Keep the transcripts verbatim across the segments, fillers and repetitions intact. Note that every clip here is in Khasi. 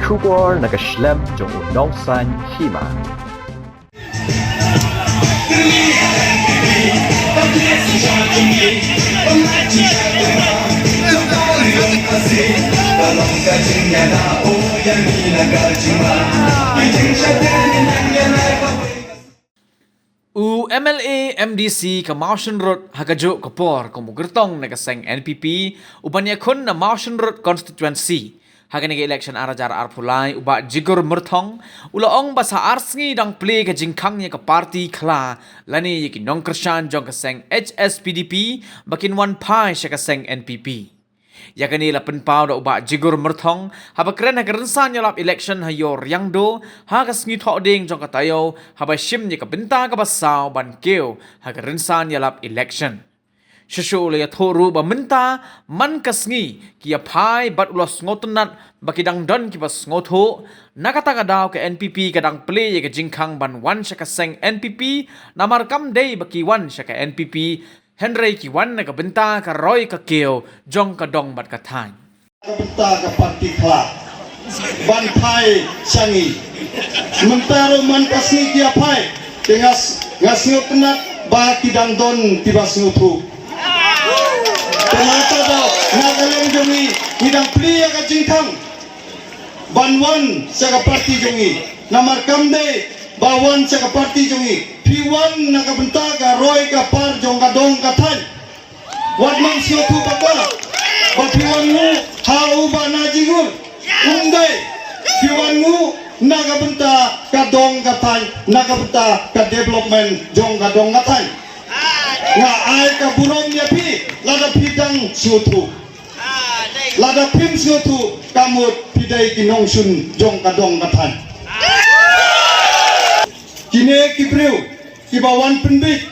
Khubor na ka shlem jong u nongsan hima. U M L A M D C ka Mawshynrut ha ka juh ka por kum u kyrtong na ka seng N P P, u ban ïakhun na Mawshynrut constituency. Ha kane ka election ar hajar arphew lai, u Bah Jigur Myrthong u la ong ba sa ar sngi dang plie ka jingkhang ïa ka party khla lane ïa ki nongkyrshan jong ka seng H S P D P ba kin wan phai sha ka seng N P P. Ïa kane la pynpaw da u Bah Jigur Myrthong haba kren ha ka rynsan ïalap election ha Ïew Riangdo ha ka sngi Thohdieng jong ka taïew, haba shim ïa ka bynta kaba saw ban kiew ha ka rynsan ïalap election. Shuh shuh u la ïathuh ruh ba mynta man ka sngi ki ïa phai bad u la sngewtynnat ba ki dang don kiba sngewthuh. Na kata ka daw ka N P P ka dang plie ïa ka jingkhang ban wan sha ka seng N P P, namar kam dei ba ki wan sha ka N P P, hynrei ki wan na ka bynta ka roi ka kiew jong ka dong bad ka thaiñ. Ka bynta ka party khla ban phai sha ngi. Mynta ruh man ka sngi ki ïa phai, te nga s-, nga sngewtynnat ba ki dang don kiba sngewthuh. Te nangta da na ka liang jong ngi, ngi dang plie ïa ka jingkhang ban wan sha ka party jong ngi. Namar kam dei ba wan sha ka party jong ngi, phi wan na ka bynta ka roi ka par jong ka dong ka thaiñ. Wat nang sngewthuh ba ka, ba phi wan nguh ha u Bah Jigur. Um dei, phi wan nguh na ka bynta ka dong ka thaiñ, na ka bynta ka development jong ka dong ka thaiñ. Nga ai ka burom ïa phi lada phi dang sngewthuh. Lada phim sngewthuh, ka mut phi dei ki nongshun jong ka dong ka thaiñ. Kine ki briew kiba wan pynbeit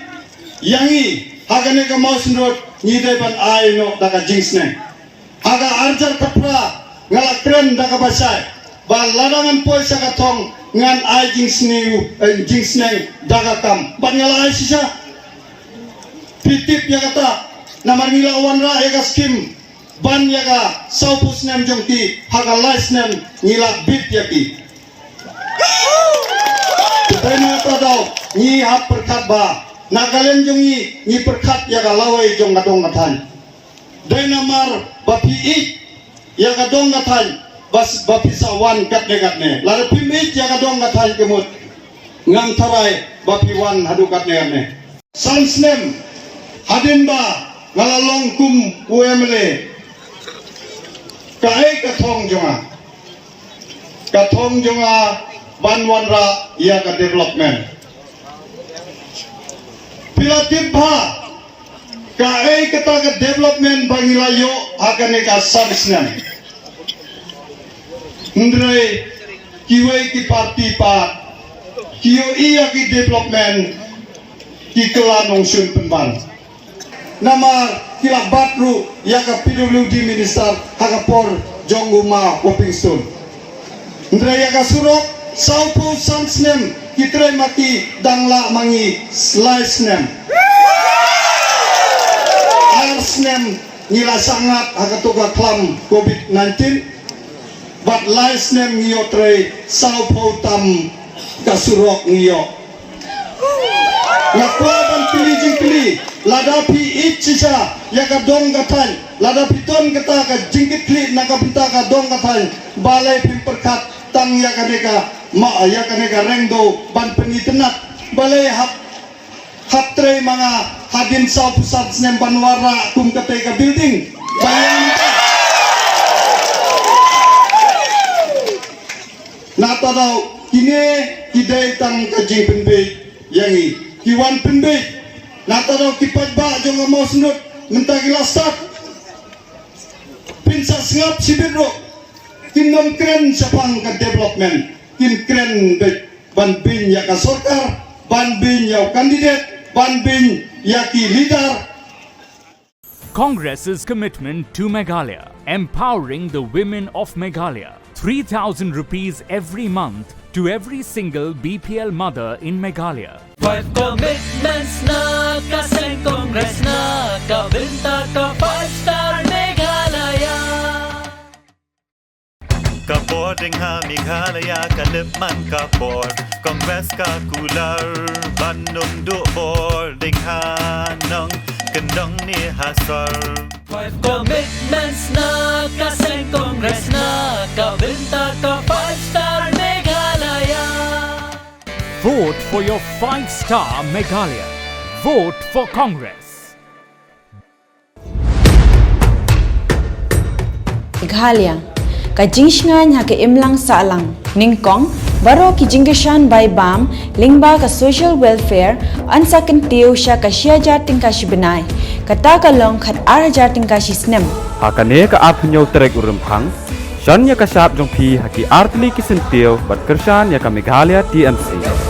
ïa ngi ha kane ka Mawshynrut, ngi dei ban ai noh da ka jingsneng. Ha ka ar hajar khatphra nga la kren da kaba shai ba lada ngan poi sha ka thong ngan ai jingsniew, eh, jingsneng da ka kam. Bad nga la ai shisha. Phi tip ïa kata, namar ngi la wanrah ïa ka skim ban ïa ka sawphew snem jong ki, ha ka lai snem ngi la bit ïa ki. Te na kata daw ngi hap pyrkhat ba na ka liang jong ngi, ngi pyrkhat ïa ka lawei jong ka dong ka thaiñ. Dei namar ba phi ïeit ïa ka dong ka thaiñ ba s-, ba phi sa wan katne katne. Lada phim ïeit ïa ka dong ka thaiñ ka mut, ngam tharai ba phi wan haduh katne katne. San snem hadien ba nga la long kum u M L A, kaei ka thong jong nga? Ka thong jong nga ban wanrah ïa ka development. Phi la tip bha kaei kata ka development ba ngi la ïoh ha kane ka san snem. Hynrei kiwei ki party pat ki ïohi ïa ki development, ki kylla nongshun pynban. Namar ki la bat ruh ïa ka P W D minister ha ka por jong u Ma Waping Stone. Hynrei ïa ka surok, sawphew san snem ki trei ma ki, dang lah ma ngi lai snem. Ar snem ngi la shah ngat ha kato ka khlam covid nineteen. Bad lai snem ngi ïoh trei, sawphew tam ka surok ngi ïoh. Nga kwah ban kylli jingkylli, lada phi ïeit shisha ïa ka dong ka thaiñ, lada phi don kata ka jingkitkhlieh na ka bynta ka dong ka thaiñ, balei phim pyrkhat tang ïa kane ka ma, ïa kane ka Riangdo ban pynitynnat? Balei hap hap trei ma nga hadien sawphew san snem ban wanrah kum katei ka building? Balei? Nangta daw kine ki dei tang ka jingpynbeit ïa ngi, ki wan pynbeit. Nangta daw ki paidbah jong ka Mawshynrut mynta ki la stad. Phin sa sngap shibit ruh, kin ym kren shaphang ka development, kin kren beit ban beiñ ïa ka sorkar, ban beiñ ïa u candidate, ban beiñ ïa ki leader. Congress's commitment to Meghalaya, empowering the women of Meghalaya. Three thousand rupees every month to every single B P L mother in Meghalaya. Five commitments na ka seng Congress na ka bynta ka five star Meghalaya. Ka bor ding ha Meghalaya ka lip man ka bor. Congress ka kular ban nung du bor ding ha nong kendong ni ha sor. Five commitments na ka seng Congress na ka bynta ka five star Meghalaya. Vote for your five star Meghalaya. Vote for Congress. Meghalaya, ka jingshngaiñ ha ka imlang sahlang. Nyngkong, baroh ki jingkyrshan bai bam lyngba ka social welfare yn sa kyntiew sha ka shi hajar tyngka shi bnai. Kata ka long khat ar hajar tyngka shi snem. Ha kane ka arphew hynñiew tarik u Rymphang, shon ïa ka shap jong phi ha ki artylli ki syntiew bad kyrshan ïa ka Meghalaya T M C.